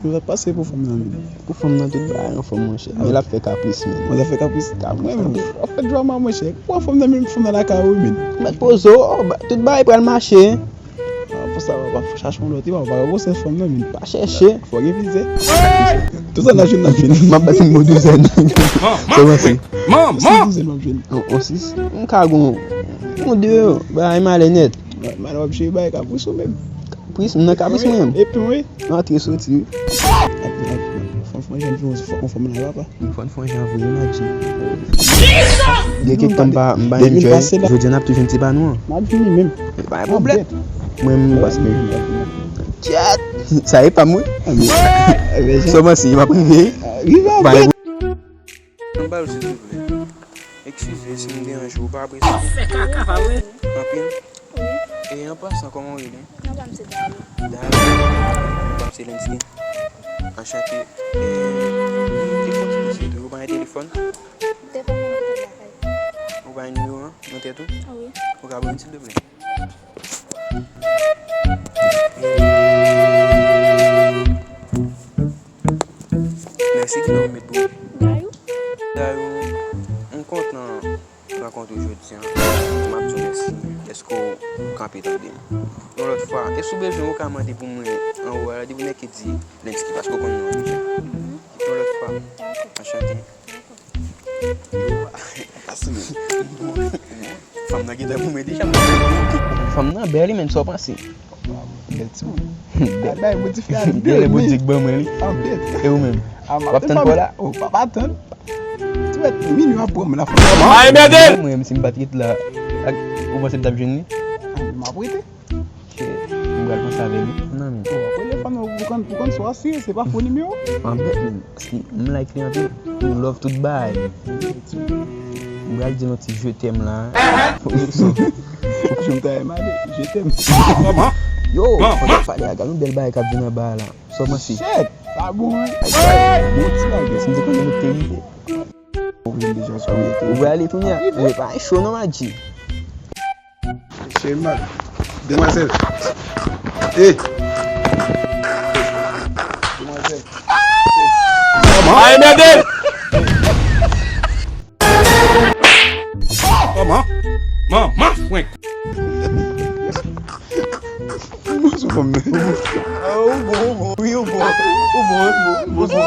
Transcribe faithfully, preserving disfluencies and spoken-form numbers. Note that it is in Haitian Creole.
Sa pase pou fanm nan, men. Pou fanm nan, tout bagay anfòm, monchè. Men l ap fè kapris, men. Mwen, sa fè kapris. Kapris, mwen, men, w ap fè drama, monchè. Pou fanm nan, men, fanm nan lakay ou, men. Mèt poze w, oh, ba- tout bagay pral mache. Ah, pou sa, w ap chache yon lòt, w ap pa wè se fanm nan, men. Pa chèche. Fò gen vizè. Tout sa n ap jwenn, n ap jwenn. M ap bat yon bon douzèn. Kòman se? Manman! Sis douzèn m ap jwenn. On, on sis? M ka gon. On de, bagay malè nèt. Malè w ap jere bagay kapris ou menm. Kapris, m nan kapris mwen menm. Epi wi. Antre soti wi. Fò n fè yon jan voye yon fòm la papa. Fò n fè yon jan voye m a di. Gen kèk tan m pa m pa enjoy. Jodi a n ap tou jwenn ti pa nou an. M ap vini menm. Pa gen pwoblèm. Mwen m paske. Tchèt. Sa e pa mwen. Sòman si m ap rive. Rive anpil. Anba yo silvouplè. Eskize si m deranje w, pa apresye. Fè kaka pa vre. Anpil. E an pasan, kòman w rele? Non pa m se Dayou. Dayou. Ou pa m se Lensky. Anchante. E, m te fon ti mesye tou, ou pa gen telefòn? M te fon nan telefòn lakay. Ou pa gen nimewo an nan tèt ou? Wi. Ou ka ban m silvouplè? Mèsi, ki non w met pou mwen? Dayou. Dayou, m kontan rankontre w jodi a. M ap di w mèsi dèske w kanpe tande m. Yon lòt fwa, e si w bezwen, ou ka mande pou mwen anwo a la, depi w nèk di Lensky, paske w konn non an deja. Yon lòt fwa, anchante. Fanm nan gentan pou mwen deja. Fanm nan bèl, men sa w panse? Bèl timoun. Bèl. Bay boutik la bèl, boutik ban mwen li. E ou menm? W ap tann pa w la? Oh, pa pa tann. Ti mèt minwi ap pran mwen la fanm. Ay mède! Mwen menm si m pa t ret la, ak ou panse m t ap jwenn li? M ap rete. M pral panse avè li. Non, men. Bon, apre le fanm nan, ou konn, ou konn sa w asire, se pa fo nimewo. Anbèt, men, si m like li anpil. M love tout bagay. M pral di l yon ti je t'aime la. Ou koute m ta male, je t'aime. Yo, fò w pale a, gade yon bèl bagay k ap vin anba a la. Sòman si. Shit, sa bon, wi. Bon ti bagay. Si m te konnen nou te rive. Ou vin deja sou mwen. Ou vle ale kounye a? Ou pa cho non, Madji. Cheri m mal. Demwazèl. Ey! Demwazèl. Ay, mède! Kòman? Manman fwenk. Mwen sou fanm nan. Ah, ou bon, ou bon. Wi, ou bon. Ou bon, ou bon, ou bon.